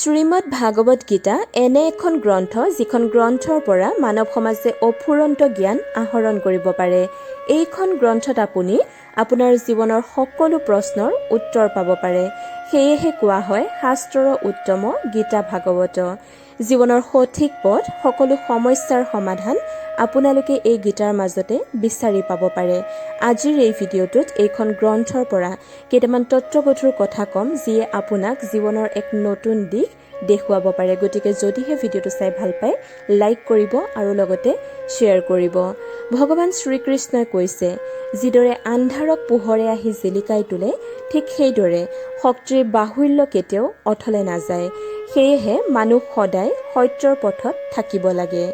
শ্ৰীমদ্ ভাগৱত গীতা এনে এখন গ্ৰন্থ, যিখন গ্ৰন্থৰ পৰা মানৱ সমাজে অফুৰন্ত জ্ঞান আহৰণ কৰিব পাৰে। এইখন গ্ৰন্থত আপুনি আপোনাৰ জীৱনৰ সকলো প্ৰশ্নৰ উত্তৰ পাব পাৰে। সেয়েহে কোৱা হয়, শাস্ত্ৰৰ উত্তম গীতা ভাগৱত। জীৱনৰ সঠিক পথ, সকলো সমস্যাৰ সমাধান আপোনালোকে এই গীতাৰ মাজতে বিচাৰি পাব পাৰে। আজিৰ এই ভিডিঅ'টোত এইখন গ্ৰন্থৰ পৰা কেইটামান তত্ত্বগধুৰ কথা ক'ম, যিয়ে আপোনাক জীৱনৰ এক নতুন দিশ দেখুৱাব পাৰে। গতিকে যদিহে ভিডিঅ'টো চাই ভাল পায়, লাইক কৰিব আৰু লগতে শ্বেয়াৰ কৰিব। ভগৱান শ্ৰীকৃষ্ণই কৈছে, যিদৰে আন্ধাৰক পোহৰে আহি জিলিকাই তোলে, ঠিক সেইদৰে শক্তিৰ বাহুল্য কেতিয়াও অথলে নাযায়। সেয়েহে মানুহ সদায় সত্যৰ পথত থাকিব লাগে।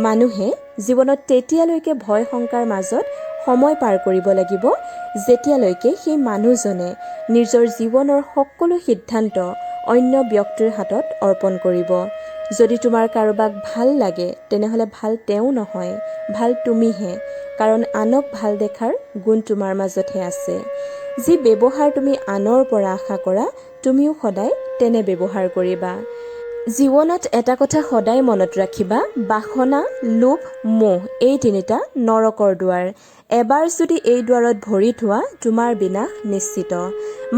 মানুহে জীৱনত তেতিয়ালৈকে ভয় শংকাৰ মাজত সময় পাৰ কৰিব লাগিব, যেতিয়ালৈকে সেই মানুহজনে নিজৰ জীৱনৰ সকলো সিদ্ধান্ত অন্য ব্যক্তিৰ হাতত অৰ্পণ কৰিব। যদি তোমাৰ কাৰোবাক ভাল লাগে, তেনেহ'লে ভাল তেওঁ নহয়, ভাল তুমিহে, কাৰণ আনক ভাল দেখাৰ গুণ তোমাৰ মাজতহে আছে। যি ব্যৱহাৰ তুমি আনৰ পৰা আশা কৰা, তুমিও সদায় তেনে ব্যৱহাৰ কৰিবা। জীৱনত এটা কথা সদায় মনত ৰাখিবা, বাসনা, লোভ, মোহ এই তিনিটা নৰকৰ দুৱাৰ। এবাৰ যদি এই দুৱাৰত ভৰি থোৱা, তোমাৰ বিনাশ নিশ্চিত।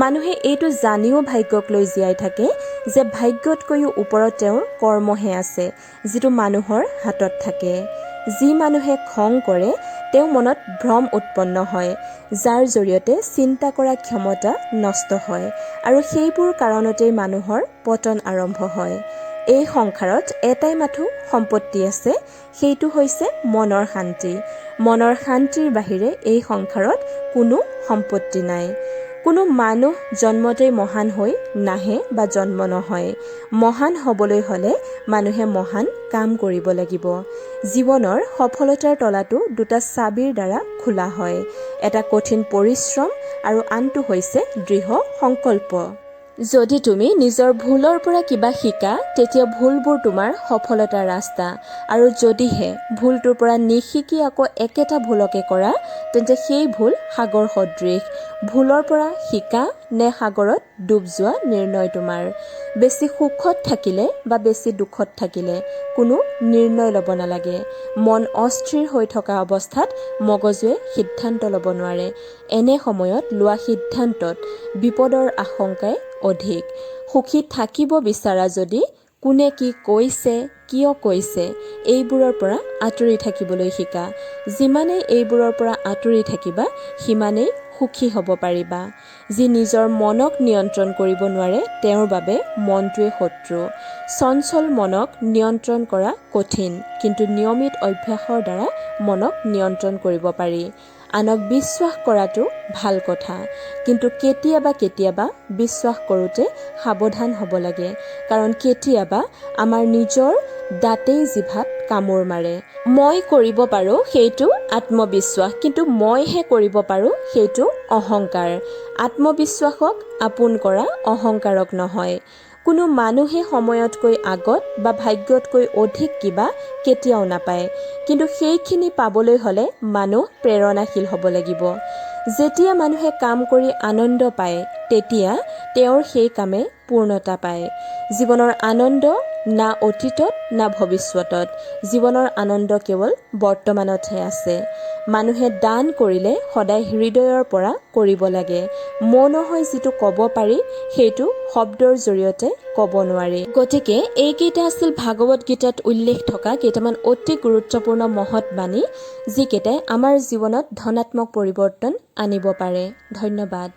মানুহে এইটো জানিও ভাগ্যক লৈ জীয়াই থাকে যে ভাগ্যতকৈও ওপৰত তেওঁৰ কৰ্মহে আছে, যিটো মানুহৰ হাতত থাকে। যি মানুহে খং কৰে, তেওঁ মনত ভ্ৰম উৎপন্ন হয়, যাৰ জৰিয়তে চিন্তা কৰা ক্ষমতা নষ্ট হয় আৰু সেইবোৰ কাৰণতেই মানুহৰ পতন আৰম্ভ হয়। এই সংসাৰত এটাই মাথো সম্পত্তি আছে, সেইটো হৈছে মনৰ শান্তি। মনৰ শান্তিৰ বাহিৰে এই সংসাৰত কোনো সম্পত্তি নাই। কোনো মানুহ জন্মতেই মহান হৈ নাহে বা জন্ম নহয়। মহান হ'বলৈ হ'লে মানুহে মহান কাম কৰিব লাগিব। জীৱনৰ সফলতাৰ তলাটো দুটা চাবিৰ দ্বাৰা খোলা হয়, এটা কঠিন পৰিশ্ৰম আৰু আনটো হৈছে দৃঢ় সংকল্প। যদি তুমি নিজৰ ভুলৰ পৰা কিবা শিকা, তেতিয়া ভুলবোৰ তোমাৰ সফলতাৰ ৰাস্তা আৰু যদিহে ভুলটোৰ পৰা নিশিকি আকৌ একেটা ভুলকে কৰা, তেন্তে সেই ভুল সাগৰ সদৃশ। ভুলৰ পৰা শিকা নে সাগৰত ডুব যোৱা, নিৰ্ণয় তোমাৰ। বেছি সুখত থাকিলে বা বেছি দুখত থাকিলে কোনো নিৰ্ণয় ল'ব নালাগে। মন অস্থিৰ হৈ থকা অৱস্থাত মগজুৱে সিদ্ধান্ত ল'ব নোৱাৰে। এনে সময়ত লোৱা সিদ্ধান্তত বিপদৰ আশংকাই অধিক। সুখী থাকিব বিচাৰা যদি, কোনে কি কৈছে, কিয় কৈছে, এইবোৰৰ পৰা আঁতৰি থাকিবলৈ শিকা। যিমানেই এইবোৰৰ পৰা আঁতৰি থাকিবা, সিমানেই সুখী হ'ব পাৰিবা। যি নিজৰ মনক নিয়ন্ত্ৰণ কৰিব নোৱাৰে, তেওঁৰ বাবে মনটোৱে শত্ৰু। চঞ্চল মনক নিয়ন্ত্ৰণ কৰা কঠিন, কিন্তু নিয়মিত অভ্যাসৰ দ্বাৰা মনক নিয়ন্ত্ৰণ কৰিব পাৰি। আনক বিশ্বাস কৰাটো ভাল কথা, কিন্তু কেতিয়াবা কেতিয়াবা বিশ্বাস কৰোঁতে সাৱধান হ'ব লাগে, কাৰণ কেতিয়াবা আমাৰ নিজৰ দাঁতেই জিভাত কামোৰ মাৰে। মই কৰিব পাৰোঁ, সেইটো আত্মবিশ্বাস, কিন্তু মইহে কৰিব পাৰোঁ, সেইটো অহংকাৰ। আত্মবিশ্বাসক আপোন কৰা, অহংকাৰক নহয়। কোনো মানুহে সময়তকৈ আগত বা ভাগ্যতকৈ অধিক কিবা কেতিয়াও নাপায়, কিন্তু সেইখিনি পাবলৈ হ'লে মানুহ প্ৰেৰণাশীল হ'ব লাগিব। যেতিয়া মানুহে কাম কৰি আনন্দ পায়, তেতিয়া তেওঁৰ সেই কামে পূৰ্ণতা পায়। জীৱনৰ আনন্দ না অতীতত না ভৱিষ্যতত, জীৱনৰ আনন্দ কেৱল বৰ্তমানতহে আছে। মানুহে দান কৰিলে সদায় হৃদয়ৰ পৰা কৰিব লাগে। মন হৈ যিটো ক'ব পাৰি, সেইটো শব্দৰ জৰিয়তে ক'ব নোৱাৰি। গতিকে এইকেইটা আছিল ভাগৱত গীতাত উল্লেখ থকা কেইটামান অতি গুৰুত্বপূৰ্ণ মহৎ বাণী, যিকেইটাই আমাৰ জীৱনত ধনাত্মক পৰিৱৰ্তন আনিব পাৰে। ধন্যবাদ।